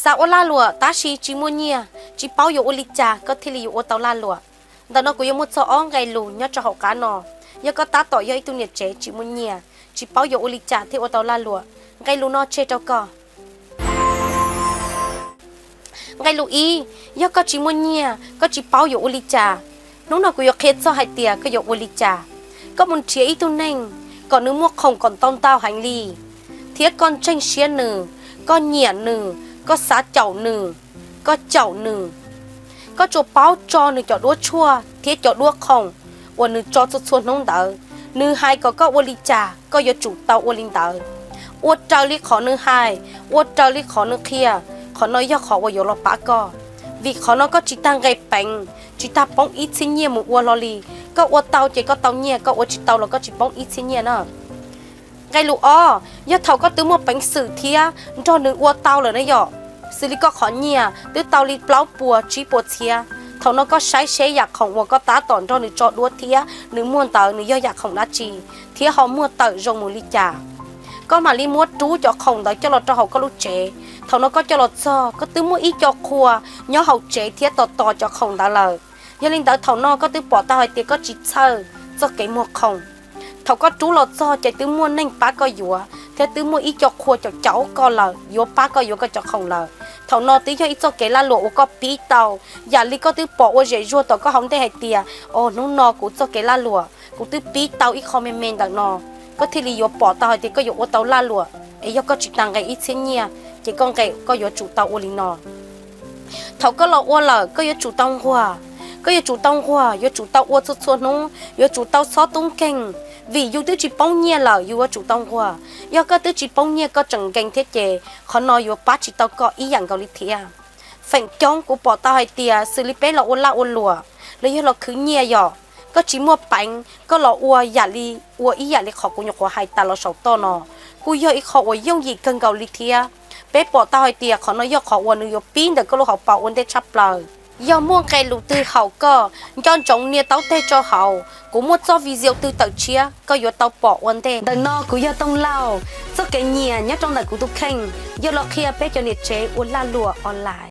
Xav ua lag luam tab sis tsis muaj nyiaj, tsis paub yuav ua li cas koj thiaj li yuav ua tau lag luam. Ntawm no kuv yuav muaj txog ob nqe lus nyob rau hauv qab no. Yog koj tab tom yog ib tug niam tsev tsis muaj nyiaj, tsis paub yuav ua li cas thiaj ua tau lag luam, nqe lus no tseg rau koj. Nqe lus ib, yog koj tsis muaj nyiaj, koj tsis paub yuav ua li cas, hnub no kuv yuav qhia txog hais tias koj yuav ua li cas. Koj mus nrhiav ib tug neeg kom nws muaj khoom kom ntau ntau heev li, thiab koj ntseeg siab nws, koj nyiam nws, koj xav caum nws, koj caum nws. Koj tsuas paub tso nws cov duab tshuaj thiab cov duab khoom uas nws tso txhua txhua hnub ntawd. Nws hais kom koj ua li cas koj yuav tsum tau ua li ntawd. Ua raws li qhov nws hais, ua raws li qhov nws qhia, qhov no yog qhov uas yuav los pab koj. Vim qhov no koj tsis tag nqe peev, tsis tag poob ib txhiab nyiaj mus ua hlo li. Koj ua tau ces koj tau nyiaj, koj ua tsis tau los koj tsis poob ib txhiab nyiaj na. Nqe lus ob, yog thaum koj twb muaj peev xwm thiab nrog nws ua tau lawm na yom, xws li koj qhov nyiaj twb tau li plaub puas tsib puas txhiab, thaum no koj saib seb yam khoom uas koj tab tom nrog nws tso duab thiab nws muag ntawd nws yog yam khoom dab tsi, thiab ho muag tawm zoo mus li cas. Koj mam li muab rub cov khoom ntawd coj los rau hauv koj lub tsev. Thaum no koj coj los txog koj twb muaj ib co qhua nyob hauv tsev thiab tos tos cov khoom ntawd lawm. Yog li ntawd thaum no koj twb pom tau hais tias koj tsis txhawj txoj kev muag khoom. Thaum koj rub los txog ces twb muaj neeg pab koj yuav thiab twb muaj ib co qhua caum caum koj lawm yuav pab koj yuav koj cov khoom lawm. Thaum no twb yog ib txoj kev lag luam uas koj pib tau, yam li koj twb pom ua zem zuag tom koj hauv ntej hais tias, o, hnub no kuv txoj kev lag luam kuv twb pib tau ib qho me me ntawm no, koj thiaj li yuav pom tau hais tias koj yuav ua tau lag luam. Es yog koj tsis tag nqe ib txhiab nyiaj ces koj nqe koj yuav tsum tau ua li no. Thaum koj los ua lawm koj yuav tsum tau nquag, koj yuav tsum tau nquag, yuav tsum tau ua txhua txhua hnub, yuav tsum tau txhob tub nkeeg, vim yus twb tsis poob nyiaj lawm yus yuav tsum tau nquag. Yog koj twb tsis poob nyiaj koj tseem nkeeg thiab ces qhov no yuav pab tsis tau koj ib yam nkaus li thiab. Feem coob kuv pom tau hais tias xws li peb los ua lag ua luam los yog los khwv nyiaj yom, koj tsis muaj peev koj los ua yam li, ua ib yam li qhov kuv nyuam qhuav hais tas los saum toj no, kuj yog ib qho uas yooj yim kawg nkaus li thiab. Peb pom tau hais tias qhov no yog qhov uas nws yuav pib ntawm koj lub hauv paus ua ntej tshaj plaws. Yog muaj nqe lus twg haum koj, nco ntsoov nias taub teg rau hauv, kuv muaj txoj video twg tawm tshiab koj yuav tau pom ua ntej. Ntawm no kuv yog Tooj Lauj, txoj kev nyiam nyob rau ntawm kuv tus kheej yog los qhia peb cov niam tsev ua lag luam online.